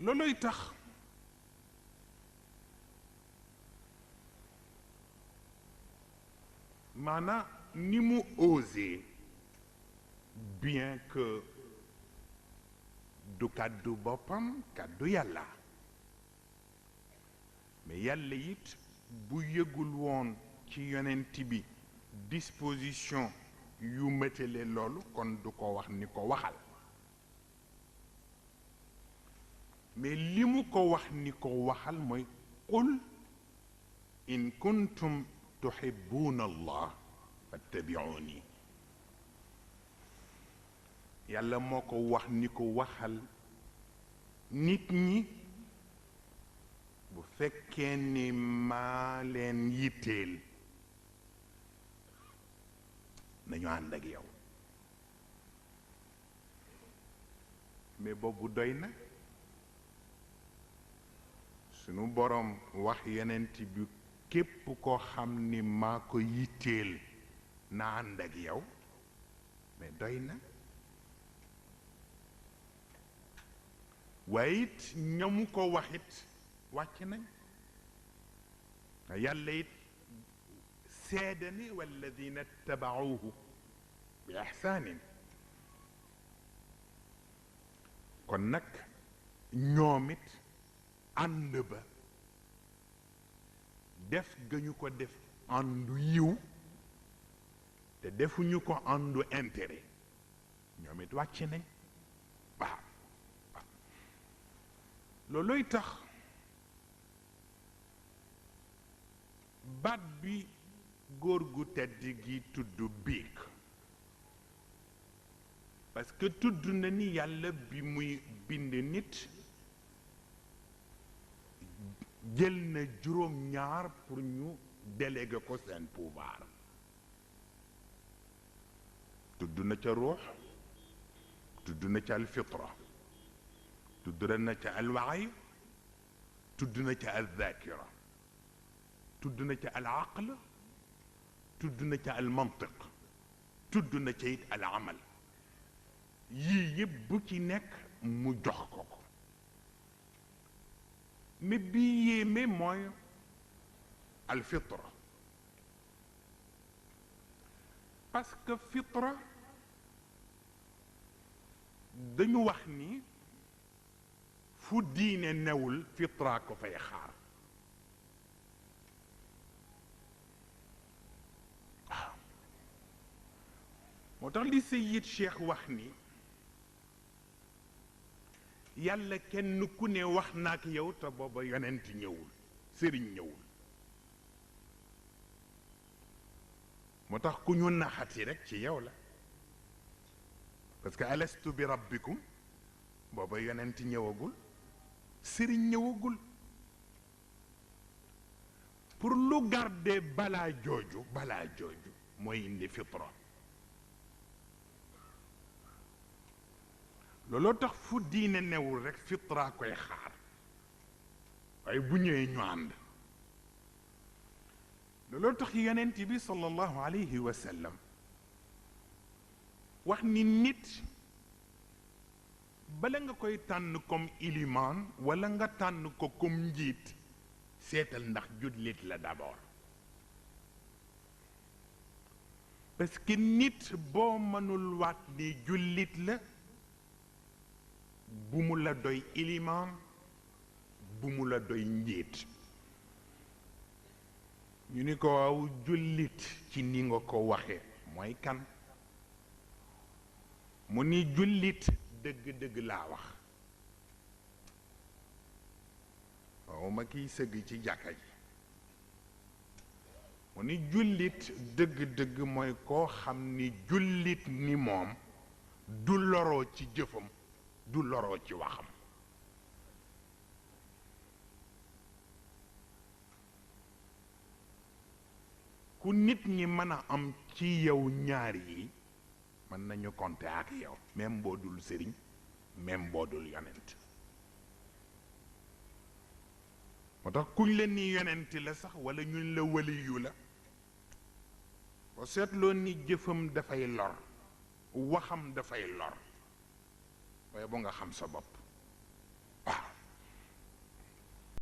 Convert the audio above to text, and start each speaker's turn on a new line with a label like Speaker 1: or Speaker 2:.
Speaker 1: looloy tax maanaam ni mu osé bien que du kàddu boppam kàddu yàlla mais yàlla it bu yëgul woon ci yonent bi disposition yu métale loolu kon du ko wax ni ko waxal mais li mu ko wax ni ko waxal mooy qul in kuntum tuhibbuna allah fattabi'uni yàlla moo ko wax ni ko waxal nit ñi bu fekkee ni maa leen yitteel nañu ànd ak yow mais boobu doy na sunu boroom wax yonent bi képp koo xam ni maa ko yitteel na ànd ak yow mais doy na waaye it ñamu ko waxit wàcc nañ yàlla it seede ni walladina tabauhu bi ihsaanin kon nag ñoom it ànd ba def gañu ko def àndu yiw te defuñu ko àndu intérêt ñoom it wàcc nañ waaw looloy tax baat bi góor gu tedd gi tudd biig parce que tudd na ni yàlla bi muy bind nit jël na juróom-ñaar pour ñu déléguer ko seen pouvoir tudd na ca ruux tudd na ca alfitra tudd na ca alwaay tudd na ca alzakira tudd na ca alaql tudd na ca almantiq tudd na ca it alamal yii yëpp bu ci nekk mu jox ko ko mais bi yéeme mooy alfitra parce que fitra dañu wax ni fu diine newul fitra ko fay xaar waaw moo tax li Seyid Cheikh wax ni yàlla kenn ku ne wax na ak yow te booba yonent ñëwul sëriñ ñëwul moo tax ku ñu naxati rek ci yow la parce que alastu bi rabbikum booba yonent ñëwagul sëriñ ñëwagul pour lu garder balaa jooju mooy indi fitra looloo tax fu diine newul rek fitra koy xaar waaye bu ñëwee ñu ànd looloo tax yonent bi sallallahu alayhi wa sallam wax ni nit bala nga koy tànn comme ilimaan wala nga tànn ko comme njiit seetal ndax jullit la d'abord parce que nit boo mënul waat ni jullit la bu mu la doy ilimaan bu mu la doy njiit ñu ni ko waaw jullit ci ni nga ko waxe mooy kan mu ni jullit dëgg-dëgg laa wax waaw ma kiy sëgg ci jàkka ji mu ni jullit dëgg-dëgg mooy koo xam ni jullit ni moom du loroo ci jëfam du loroo ci waxam ku nit ñi mën a am ci yow ñaar yi mën nañu compter ak yow même boo dul sëriñ même boo dul yonent moo tax kuñ la ni yonent la sax wala ñun la waliyu la boo seetloo ni jëfam dafay lor waxam dafay lor waaye boo nga xam sa bopp